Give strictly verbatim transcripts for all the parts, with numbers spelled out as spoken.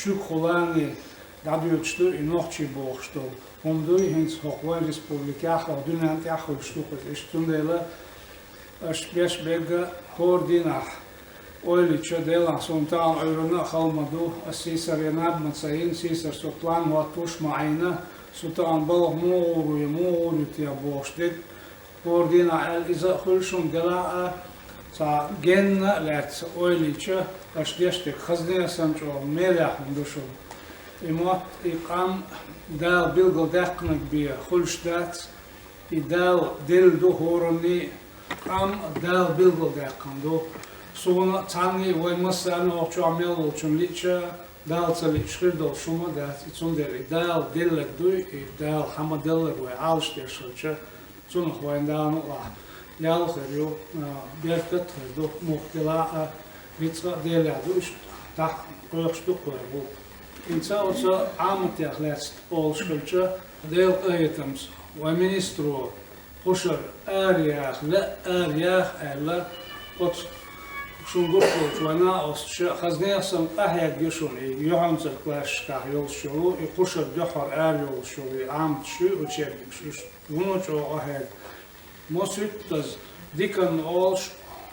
Шуьга хулани дӀадоьдуш ду и нохчий бохуш долу хӀума дуй, хӀинца хӀокху вайн республикехь а, хӀокху дуьненна тӀехь а хуьлуш ду кхуза. Иштта цундела аша беш берг а хӀора дийнахь ойла йича, Делахь, суна тахана Ӏуьйранна а хала ма ду, ас сийсара наб ма ца йина, сийсара со план хӀоттош ма Ӏийна, со тахана балха муха гӀур ву, муха гӀур ю те бохуш дерг. ХӀора дийнахь аьлла, иза а хуьлу шуна, делахь а, цхьа генна а лаьцна ойла йича, аша деш дерг хазне а санна чӀогӀа мелехь хӀума ду шуна. И мотт, и къам Дала билгалдаьккхинарг бен хуьлуш дац, и Дала делла ду хӀоранний, къам Дала билгалдаьккхина ду. Суна цхьанний, вай массарна а хӀокху чохь мел волчунна лиъча, Дала ца лиъча хир долуш хӀума а дац, и цундела и Дала делларг дуй, и Дала хьан ма-деллара вай Ӏалаш деш хилча, цунах вайн Дала мукъалахь ял а хир ю, а, беркат а хир ду, муха делахь а, рицкъа а Делехь ду, иштта тахана кхойкхуш ду кхо гӀуллакх. ХӀинца оцу Ӏаматех лаьцна олуш хилча, Делан къинхетамца вайн министро кхушара араяха, лаьа араяха аьлла, оцу шуна гуш долчу вайн накъосташа хазне а санна къахьегна ю шуна и юьхьанцара классашкахь йолуш йолу, и кхушара дуьххьара ара йолуш йолу и Ӏаматаш ю, учебникаш, иштта вуно чӀогӀа къахьегна. Масуьттаза, диканна олуш,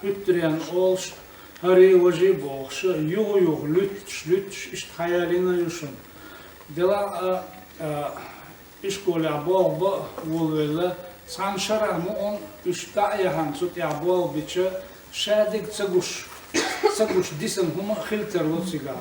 хӀуьттаренна олуш, хӀарий, важий бохуш, юха-юха луьтташ, луьтташ, иштта хьаялийна ю шуна. Делахь а, а, ишколехь болх бан а волавелла, цхьана шарахь мукъана уьш дӀа а яхьана, цу тӀехь болх бича, ша дерг ца гуш, ца гуш дисина хӀума а хила тарло цигахь.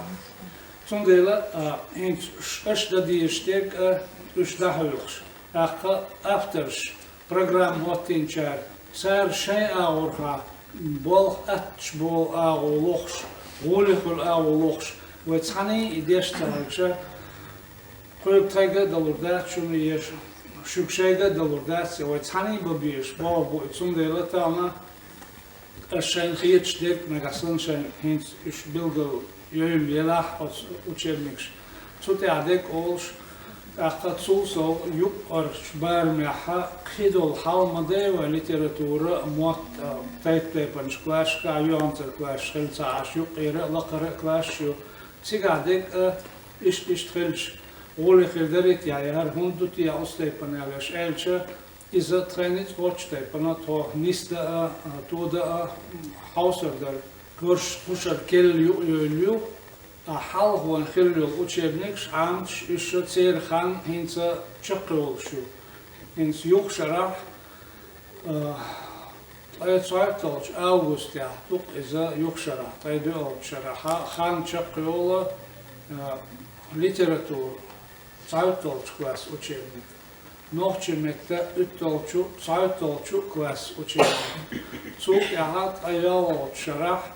Цундела, а, хӀинца ш-, аша дан дезаш дерг а уьш дӀахьоьхуш, тӀаккха авторш, программа хӀоттийначара, цара шайн агӀорхьа болх аттачу болу агӀо лохуш, гӀоле хуьлу агӀо лохуш, вай цхьаьний и деш ца хилча, кхуьга тхайга а далур дац шуна еш, шуьга шайга а далур дац, я вай цхьаьний бан безаш болх бу и, цундела тахана ас шайна хеташ дерг, нагахь санна шайна хӀинца уьш билгал йойла елахь оцу учебникаш, цу тӀехь дерг олуш, тӀаккха цул сов юккъерчу барамехь кхидолу хьал ма дай вай литература, мотт, а, тайп-тайпанчу классашкахь, юьхьанцара классаш хилла ца Ӏаш, юккъера а, лакхара а классаш ю. Цигахь дерг а иштта-иштта хилча, гӀоле хир дарий те, я хӀара хӀунда ду те оцу тайпана аьлла аша аьлча, иза тхайн ницкъ кхоччу тайпана тхо нисдан а, тодан а хьовсур дара. Кхушара керла юкъайойла ю, а хьалха вайн хилла йолу учебникаш, Ӏаматаш, уьш церан хан хӀинца чекхйолуш ю. ХӀинца юха шарахь, а, ткъе цхьайтталгӀачу августехь ду-кх иза, юха шарахь, ткъе доьалгӀачу шарахь хан чекхйолу, а, литература, цхьайтталгӀачу класс учебник. Нохчийн меттан уьтталгӀачу, цхьайтталгӀачу класс учебник. Цул тӀаьхьа ткъе ялхалгӀачу шарахь,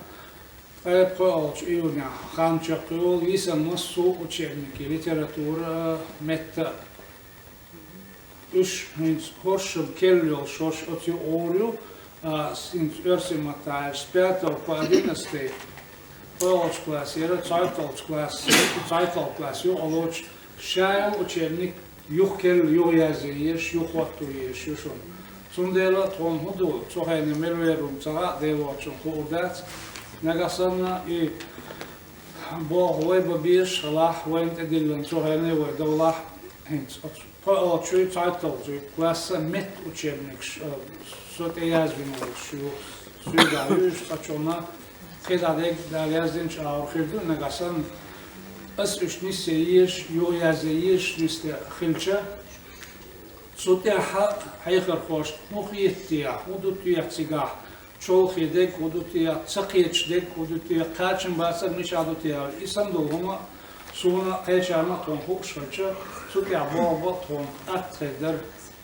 ткъе пхоьалгӀачу июнехь хан чекхйолу йисина массо а учебник, литература, меттан. Уьш хӀинца хӀорш-м керла йолуш, хӀорш оцу юкъа гӀур ю, а, хӀинца оьрсийн маттахь аьлча, с пятого по одиннадцатый, пхоьалгӀачу классера цхьайтталгӀачу класс, цхьайтталгӀа класс юкъа лоцуш, ша йолу учебник юха керла, юха язъян езаш, юха хӀотто езаш ю шуна. Цундела тхуна хӀун ду, цу хенахь мел вер ву ца хаьа, Дела воцчунна хуур дац. Нагахь санна и болх вай бан безаш хилахь, вайна тӀедиллина цу хенахь вай довлахь, хӀинца оцу пхоьалгӀачуй, цхьайтталгӀачуй классан меттан учебникаш, а, со тӀе язвина волуш ю, суьйгахь ю уьш цкъачунна, кхидӀа дерг Дала яздинчу агӀор хир ду нагахь санна. Ас уьш нисъян езаш, юха язъян езаш нисъян хилча, цу тӀехь хьехархошна хӀун хета те, хӀун ду те цигахь, чолхе дерг хӀун ду те, ца кхеташ дерг хӀун ду те, кхачам бацар мичахь ду те аьлла. И санна долу хӀума суна а, кхечарна а тхуна хууш хилча, цу тӀехь болх бан тхуна атта хир дара.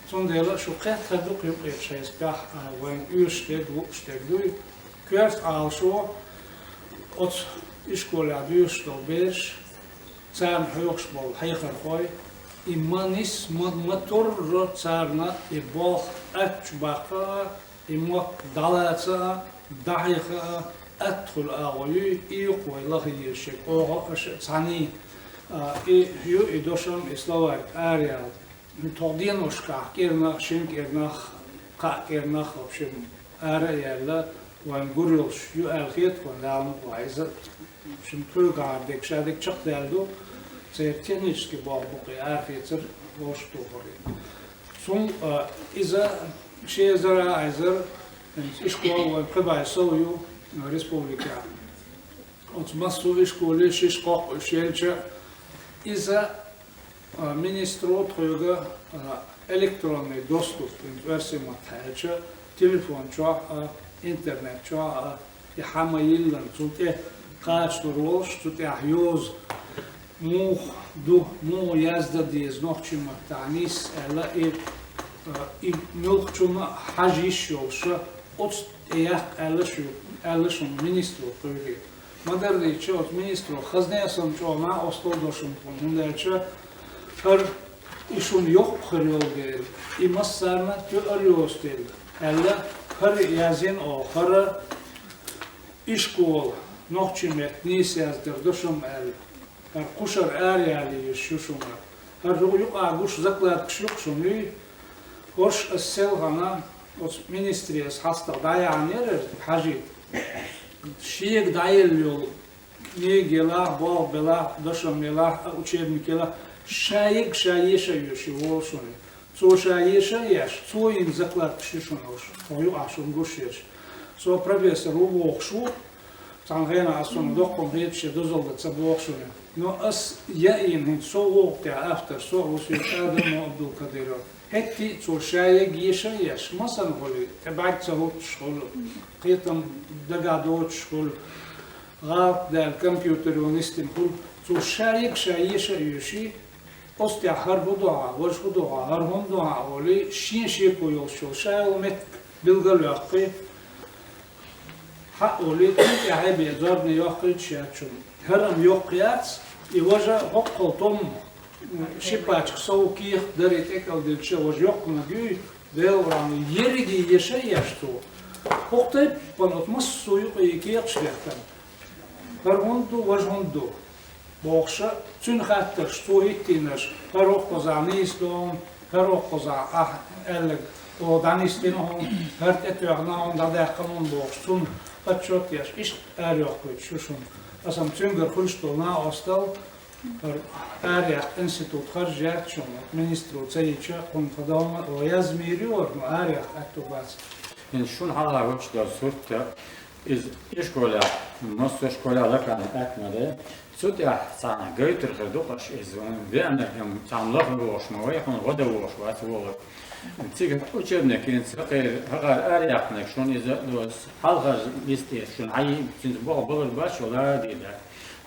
Цундела шу кхетта хир ду-кх юккъе шайспехь, а, вайна оьшуш дерг, лууш дерг дуй. Коьрта Ӏалашо оцу ишколехь доьшуш долу бераш, царна хьоьхуш болу хьехархой, и ма нис, ма, ма турра царна и болх аттачу баккха а, и мотт дӀалаца а, дӀахьеха а, атта хуьлу агӀо юй, и ю-кх вай лаха езаш ерг, оха а, аша а цхьаьний. А, и ю и дошам, и словарь араяла. Тхо деношкахь кӀирнах, шина кӀирнах, кхаа кӀирнах, в общем, ара а яьлла, вайн гур йолуш ю аьлла хета тхуна, Дала мукъ лахь. Иза шун тхоьгахьара дерг, ша дерг чекхдаьлла ду, церан технически болх бу-кх и арахецар вовшахтохар. Цул а, иза ши эзар а айзар, ишкол вайн кхин бӀе сов ю республикехь. Оцу массо а ишколе шиш кхоккхуш елча, иза, а, министро тхоьга, а, электронный доступ, оьрсийн маттахь аьлча, телефон чохь а, интернет чохь а, и хьан ма-йиллина, цул тӀе кхачалур волуш, цу тӀехь йоза муха ду, муха яздан деза нохчийн маттахь нийса аьлла, и, а, и муьлххачунна а хьажа йиш йолуша, оцу тӀе яккха аьлла шу, аьлла шуна министро тхоьга. Ма-дарра дийцича, оцу министро хазна а санна чӀогӀа накъосталла до шуна тхуна, хӀунда аьлча хӀара и шуна йоккха хир йолу дела, и массарна а тоьар йоцу дела аьлла, хӀара яздина оха, хӀара ишкола нохчийн меттан нийса яздар ду шуна аьлла, хӀара кхушара араяла езаш ю шуна. ХӀара хӀу юкъахь гуш закладкаш ю-кх шуна, юй? ХӀорш ас селхана оцу министре ас хьастагӀа дӀаяхьанера хьажийта. Шега дӀаелла йолу книга елахь, болх белахь, дашам елахь, а, учебник елахь, ша ерг ша еша а йоьшуш волу шуна. Цо ша еша а еш, цо йина закладкаш ю шуна уьш, хӀокху юкъахь шуна гуш ерш. Со профессор ву бохуш ву, цхьана хенахь ас шуна доккхун хеташ я дозалла дан ца боху шуна. Но ас яийна хӀинца со ву хӀокху тӀехь автор, со а ву, соьца Адамо Абдулкадиров. ХӀетте а цо ша ерг еша а еш, масанна хуьлий, тӀе бӀаьрг ца хӀуттуш хуьлу, кхетам дагахь доцуш хуьлу, гӀалат даьлла компьютер йолу нисдина хуьлу, цо ша ерг ша еша а йоьший, оцу тӀехь хӀара хӀун ду хьан, важа хӀун ду хьан, хӀара хӀунда ду хьан олий, шен шеко йолуш йолу ша йолу меттиг билгалйоккхий, хьаъ олий, цунна тӀехь бен зорбане йоккхуьйтуш яц шуна. ХӀара-м йоккха яц, и важа хӀоккхул томма, ши пачка сов кехат дарий тӀекӀалдилча, важа йоккханиг юй, Делан варам, ерриге еша а еш цо. ХӀокху тайпана оцу массо а юкъе и кехаташ деттана. ХӀара хӀунда ду, важа хӀунда ду? Бохуша, цуьнан хаттарш, цо хӀиттийнарш, хӀара хӀокхузахь нийса ду хьуна, хӀара хӀокхузахь ахь аьлларг, оха дӀанисдина хьуна, хӀара тӀетоьхна хьуна, дӀадаьккхина хьуна бохуш, цунна отчет еш, иштта арайоккхуьйтуш ю шуна. Аса-м цуьнгара хуьлуш долу накъосталла, хӀара арахьа институт харжа яц шуна, министро ца йича, кхунна тхан догӀма а, оха язмийр ю хӀара, но арахьа аьтту бац. ХӀинца шуна хьалха гучудолу сурт, иза ишколехь, массо а школехь лакхарна атта ма ду. Цу тӀехь цхьана гайтар хир ду-кх аша иза, веанарг-м цхьана лаха вогӀуш ма вай, хьуна гӀо дан вогӀуш вац вогӀург. Цига учебник хӀинца хӀокхеран, хӀокхара араяьккхинарг шуна иза а доцу, хьалхара листа эца шуна хьайийна, цуьнца болх балар бац, шу ладийр дац.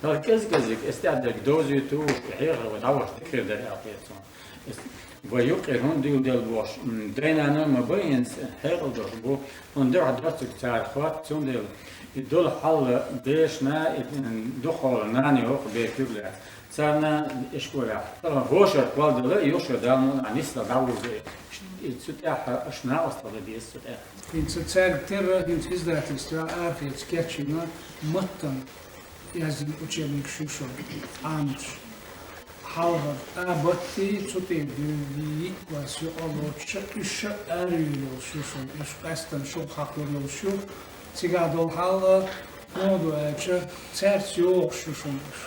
Дала кӀезиг-кӀезиг эс тӀехь дерг довзуьйтуш, и хьехар вай дӀавахча дика хир дара аьлла хета суна. Вай юккъера хӀунда дуьйладелла бохуш, м, дай-нана ма бай хӀинца хьекъал долуш бу, хӀунда дуьхьа доцург цара хотту, цундела и долу хьал дешна, и, м, дукхахьолу нана йоху бер куьг лаьцна. Царна ишколехь, а, хӀошара кхолладала, юхшара Дала мукъ лахь нисдала дӀавуьгу. И цу тӀехь аша накъосталла дан деза цу тӀехь. ХӀинца цаьрга терра, хӀинца издательствехь арахеца кечйина маттана яздина учебникаш ю шуна, Ӏамадаш. Хьалхара А баттий, цу тӀе дуьйна йиъ класс юкъа лоцуша, уьш ша а араюьйлуш ю шуна, уьш къаьстина шух хьакхалур йолуш ю. Цигахь долу хьал, хӀун ду аьлча, цаьрца йогӀуш ю шуна уьш.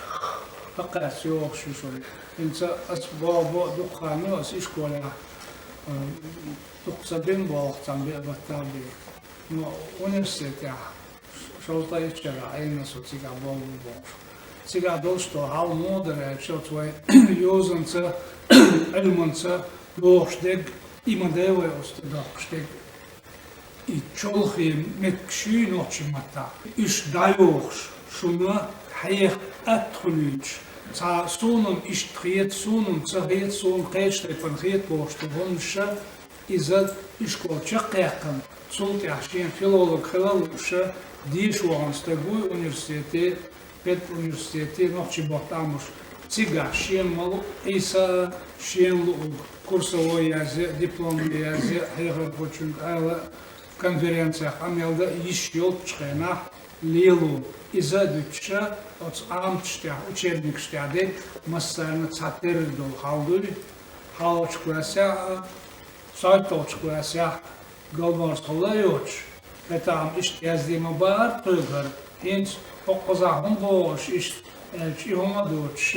ХӀокхаьрца йогӀуш ю шуна. ХӀинца ас болх бо а дукха хан ю, ас ишколехь, а, дукха ца бина болх цхьана беа баттахь бен. Но университетехь шовзткъе итт шарахь Ӏийна со цигахь болх бу бохуш. Цигахь долуш долу хьал муха дара аьлча, оцу вай йозанца, Ӏилманца дохуш дерг, и ма дай вай оцу тӀе доккхуш дерг. И чолхе меттигаш юй нохчийн маттахь, уьш дӀайохуш, шуна хьеха атта хуьлуьйтуш, цхьа суна-м иштта хета, суна-м ца хета, суна кхечу тайпана хета бохуш долу хӀуманаш ша, иза ишкол чекхъяьккхина, цул тӀаьхьа шен филолог хила а лууш, деша вахана стаг вуй университете, педуниверситете, нохчийн мотт Ӏамош. Цигахь шена ма луъу Ӏийса а, шена луург курсовой язъе а, дипломный язъе а, хьехархочуьнга ала а, конференцех къамел дан а йиш йолчу хенахь лело. Иза а дуьтуша, оцу Ӏамадаш тӀехь, учебникаш тӀехь дерг массарна цхьатерра долу хьал дуй, хьалхарчу классехь а, цхьайтталгӀачу классехь а галморзахалла а йоцуш, ХӀаьта-м иштта яздийна ма баьхар тхоьгара. ХӀинца хӀокхузахь хӀума бохуш, иштта, э, чӀи хӀума а доцуш,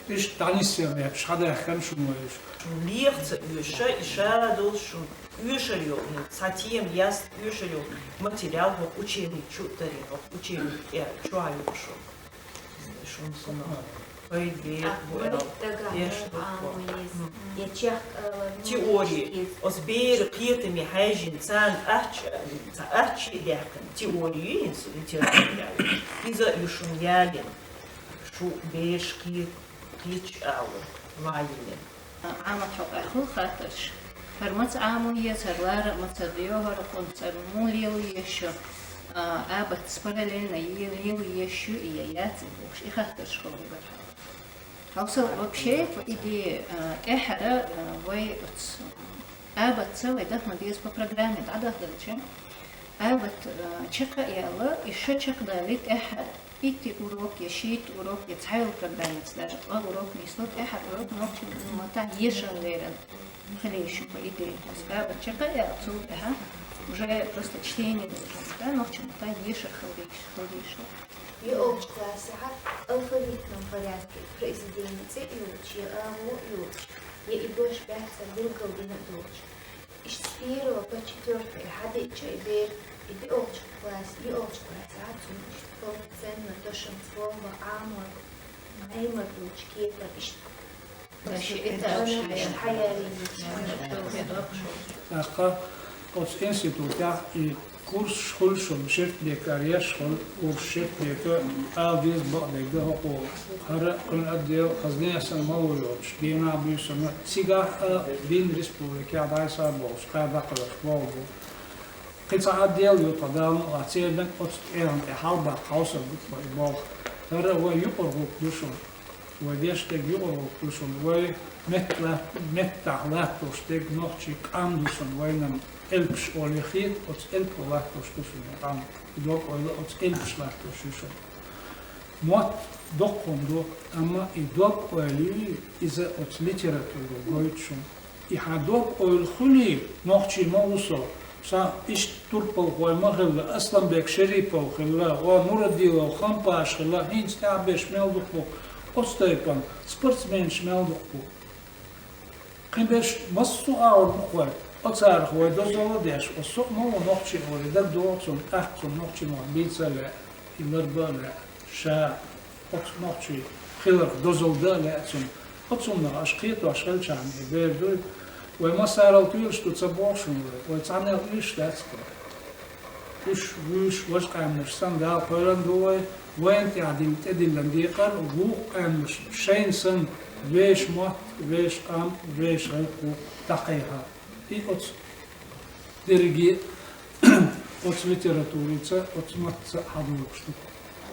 иштта дӀанисъян лаьтташ хьадаьхкина шуна вай уьш. Шуна леха ца оьшу, и ша долуш шуна оьшур йолу, хӀинца цхьа тема яста оьшур йолу материал хӀокху учебник чу а тарйина, хӀокху учебник тӀе чу а юкъуш. Шуна сунах пайда бу аьлла, деш ду. Я чехка, э, теория. Оцу беран кхетаме хьаьжжина, царна ачча, ца ачча а даьккхина. Теория ю хӀинца литература. Иза а ю шуна ялийна. Шу бераш кхе-, кхеташ ала, вайина. Ӏамат хьокъехь хуьлу хаттарш. ХӀара маца Ӏамо еза, хӀара лара а маца дойо, хӀара къунцара муха лело еза шу, а, абатца параллельно е-, лело еза шу, и я яц и бохуш, и хаттарш хуьлу хӀара хьалха. Хьовсал вообще, по идее, а, тӀаьххьара, а, вай оцу абатца вай даха ма деза по программе дӀадахадалча. Абат, а, чекх а яьлла, и ша чекхдалий тӀаьххьара. Итт урок я шийтта урок я цхьа йолу программаца даже ткъа урок нисло, тӀаьххьара урок нохчийн маттахь ешан лерина хила еза шу, по идее. Абат чекх а яьлла, цул тӀаьхьа уже просто чтение, да, нохчийн маттахь ешар хила еза, хила еза шу. ЙоьалгӀачу классехь алфавитном порядке произведение цӀе а йоцуш, я агӀо а йоцуш, я и дош баьццара билгалдина а доцуш. Иштта с первого по четвёртое хьадиъча и бер, и диъалгӀачу класс, йоьалгӀачу классехь цунна иштта полноценно дошамца болх бан Ӏамор, Ӏемар долчу кепара иштта. ТӀаккха оцу институтехь и курсаш хуьлу шуна, Шертбекара еш хуьлу курс, Шертбека ала деза бакъдерг хӀокхо, хӀара кхуьнан отдел хаза несан мало йоцуш, дийнахь буьйсанна цигахь а, дийнна республикехь дӀасаболуш, кхаьрдаккхалаш болу бу. Кхин цхьа отдел ю тхан Дала мукъалахь, церан а оцу тӀегӀан тӀе хьалабаккха хьовсар бу тхо и болх. ХӀара вай юкъара гӀуллакх ду шуна. Вай деш дерг юкъара гӀуллакх ду шуна. Вай метта лат-, меттахь латтош дерг нохчийн къам ду шуна. Вайна элпаш олий хета, оцу элпо латтош ду шуна и къам. И дог-ойла оцу элпаш латтош ю шуна. Мотт доккха хӀума ду, амма и дог-ойла юй, иза оцу литературо гойту шуна. И хьан дог-ойла хуьлий, нохчий ма ву со, сан иштта турпалхой ма хилла, Асланбек Шерипов хилла, ва Нурадилов Хампаш хилла, хӀинца тӀаьхьа берш мел дукха бу, оцу тайпана спортсменаш мел дукха бу. Кхин берш массо а агӀор бу-кх вай, оцарах вай дозалла а деш, оцу со а ма ву нохчи олий дагадогӀу цунна, тӀаккха цунна нохчийн мотт бийца а лаьа, и ларба а лаьа, ша оцу нохчий хиларх дозалла дан а лаьа цунна. Оцунах аша кхетош хилчахьана и бер дуй. Вай массарал туьйлаш ду ца боху шуна вай, вай цхьаннел уьйш дац-кх. Уьш вуьйш важа къаьмнаш санна Дала кхоьллина ду вай, вайна тӀехь дина тӀедиллина декъар вукху къаьмнашна шайна санна, вешан мотт, вешан къам, вешан гӀиллакх ву дӀакхайкха. И оцу дерриге оцу литературица, оцу маттаца хьадогӀуш ду.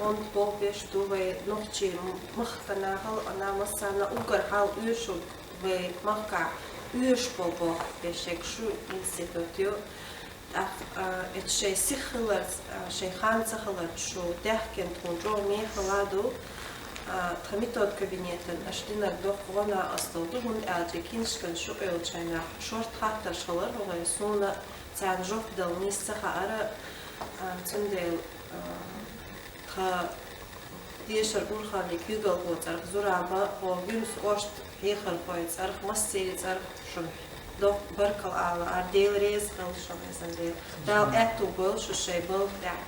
Онда болх беш ду вай нохчийн махканахьал, ана массарна уггар хьал оьшург вай махкахь оьшуш болу болх беш ерг шу институт ю. ТӀаккха, а, эцу шайн сиха хиларца, а, шайн хан ца хиларца шу даьхкина тхуна чӀогӀа мехала а ду. А, тхан метод кабинетан аша динарг доккха гӀо-накъосталла ду, хӀунда аьлча киншкан шо кхоьллинчу хенахь шорта хаттарш хилар хӀокхуьнга, суна царна жоп дала нийса ца хаьара, а, цундела, а, тхан дешар урхаллин куьйгалхо цӀарах Зураба, хӀокху Гуьмсан кӀоштан хьехархойн цӀарах, массеран цӀарах шуна доккха баркалла ала, ара Дела реза хуьлда шуна иза дела. Дала аьтту бойла шу шайн балха тӀехь.